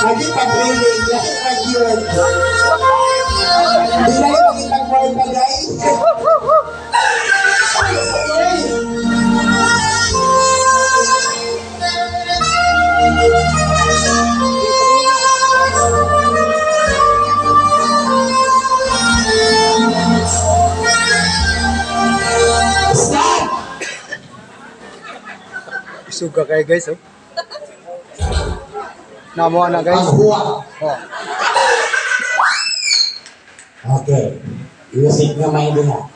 Lagi pag-drilling, lagi pag-yun. Di lagi pag-itag pa, guys. Ay, Stop! Suga kayo, guys, oh. Namuha na, guys. Ang huwa. Oh. Okay. Iusip nga may diha.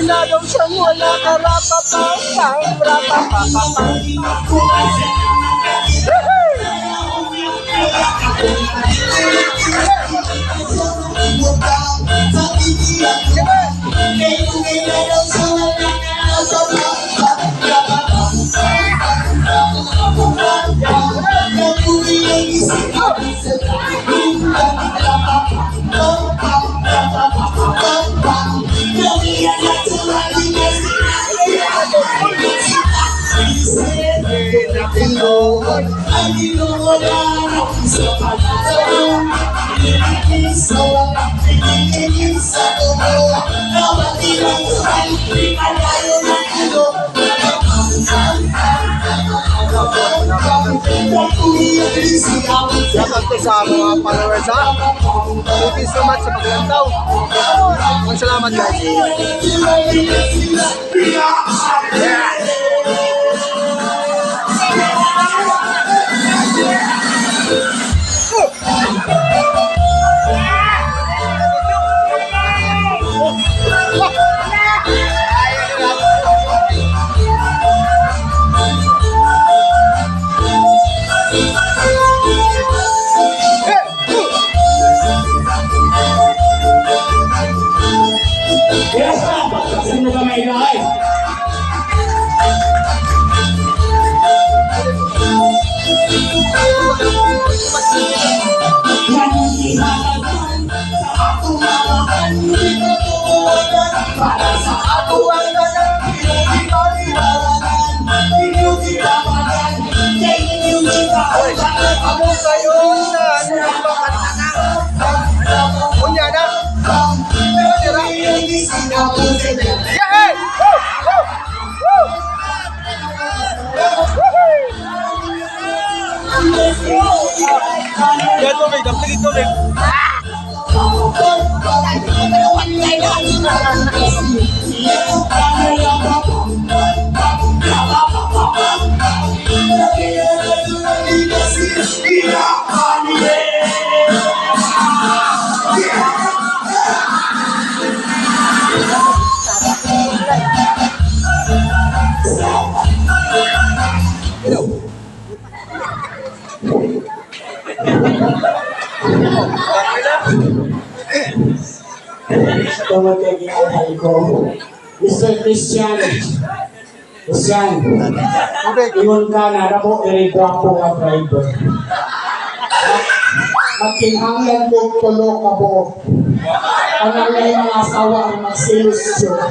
Na daw siyang wala karapapang rapapapapang. Shout to sa mga followers, ha. Thank you so much sa paglantaw. Ang salamat, guys. Yes, ma'am. Pagkasin mo kamay na ay. Para sa ako ang tanan, pinagpaliwangan, pinagpapatan, kay inyong kita. Amo kayo na ano ba kanina? Unya na. Tira. Yeah! Woo! Woo! Woo! Yeah, tubig, tubig, tubig. Tungod kay gialay ko, Mr. Christian, Christian, Tubig. ingon ka na ramo iri gwapo nga driver. Magkinahanglan ko tulo ka buok. Kanang may mga asawa ang magsilos siya.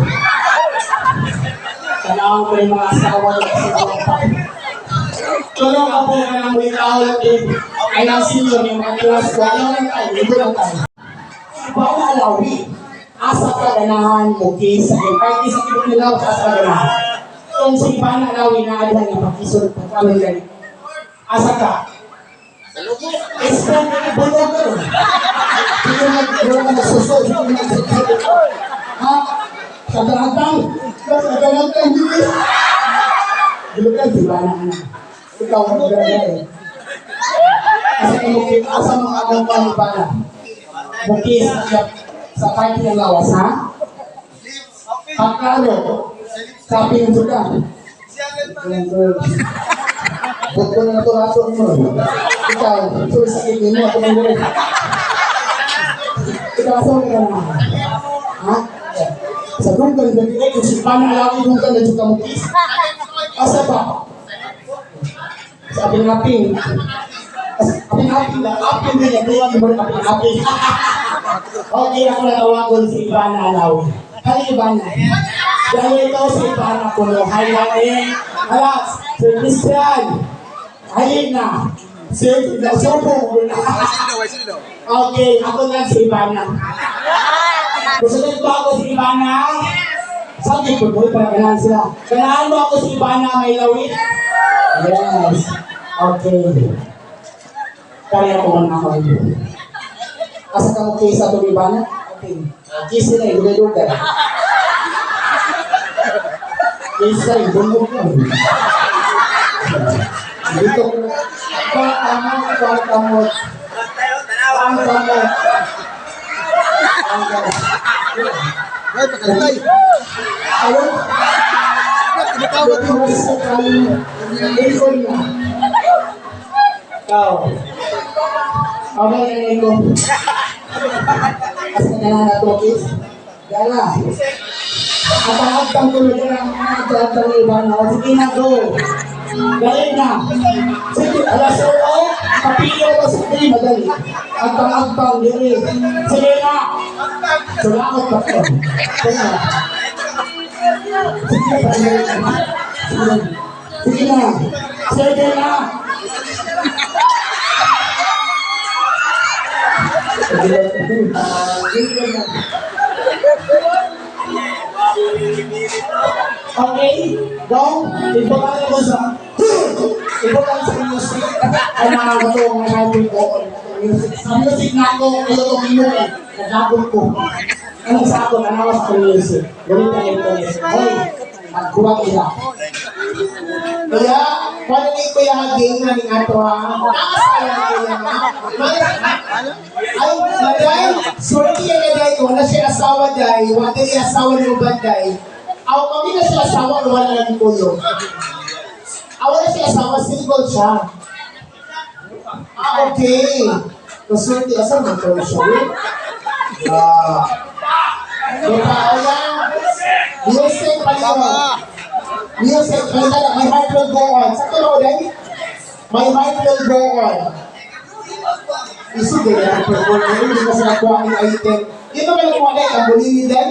Kanang may mga asawa ang magsilos. Tulo ka buok ka nang without in. Ay nang senior yung mga class ko. Ano lang tayo? Ito lang tayo. Ikaw alawi. Asa ka ganahan mo kisa. Kahit isa kinilaw sa asa ka ganahan. Kung si Ivana Alawi na adyan nga pakisod pagkaon gani. Asa ka? Isko ka bulog ka ron. Hindi mo nagsuso. Hindi mo nagsuso. Ha? Sa daratang. Nagalang ka, hindi. Dulugan, di ba na anak? Ikaw, ang ganda eh. Asa ka mukit, asa mo agang pa ni Bana? Mukis sa party ng lawas, ha? Pagklaro, sabi ng suka. Buto na ito rato mo. Ikaw, sorry sa kidney mo, ako nang. Ikaw, asa mo ka naman? Ha? Sa dunggan, dagdag, kung si Pana alawi dunggan na juga mukis. Asa ba? Sa aping-aping. Aping-aping lang. Aping din yan. Tuwag mo rin aping-aping. Okay, ako natawagon si Ivana Alawi. Hi, Ivana. Dahil ikaw si Ivana Kuno. Hi, Lain. Alas, si Christian. Ayun na. Si Nasubo. Okay, ako lang si Ivana. Gusto niyo ba ako si Ivana? Sabi ko, boy, para ganahan sila. Ganahan mo ako si Ivana, may lawit? Yes. Okay. Kaya ko man ako. Asa ka mo kisa itong Ivana? Okay. Kiss nila, eh, dugay-dugay. Kisa, eh, bundok ko. Dito ko. Pakamot, pakamot. Ang kamot. Ang kamot. Ay, pakalagay. Ayun. Tinatawag mo. Lingkod na. Ikaw. Okay na ko. Asa ka na na to, kiss? Dala. At ang agtang tulog na ang agtang iba na. Sige na, go. Galing na. Sige, alas 8, kapilo ko sa 3, madali. Agtang-agtang, diri. Sige na. Salamat pa ko. Sige na. Sige na. Sige na. Sige na. Sige na. Okay, go. Ibabalik ko sa ibabalik sa music. Ay, mga ito, mga happy ko. Music. Sa music na ako, ito itong ino eh. Nagabot ko. Ano sa ako, nanawas ko music. Ganito ang ito. Hoy, magkuha ila. Kuya, wala ni Kuya Haging na ni ato ha. Nakasaya kuya ha. Ay, maday, swerte yan na day ko. Wala siya asawa day. Wala niya asawa ni uban day. Aw, kami na siya asawa, wala lang kuyo. Aw, wala siya asawa, single siya. Ah, okay. Kaswerte, asa man to siya? Ah. Lupa, yan. Music, palino. Music, palino. My heart will go on. Sa tulo, day? My heart will go on. Isu ganyan ang perform. Hindi mo sa nakuha ang item. Dito ba nakuha day? Ang bulili din?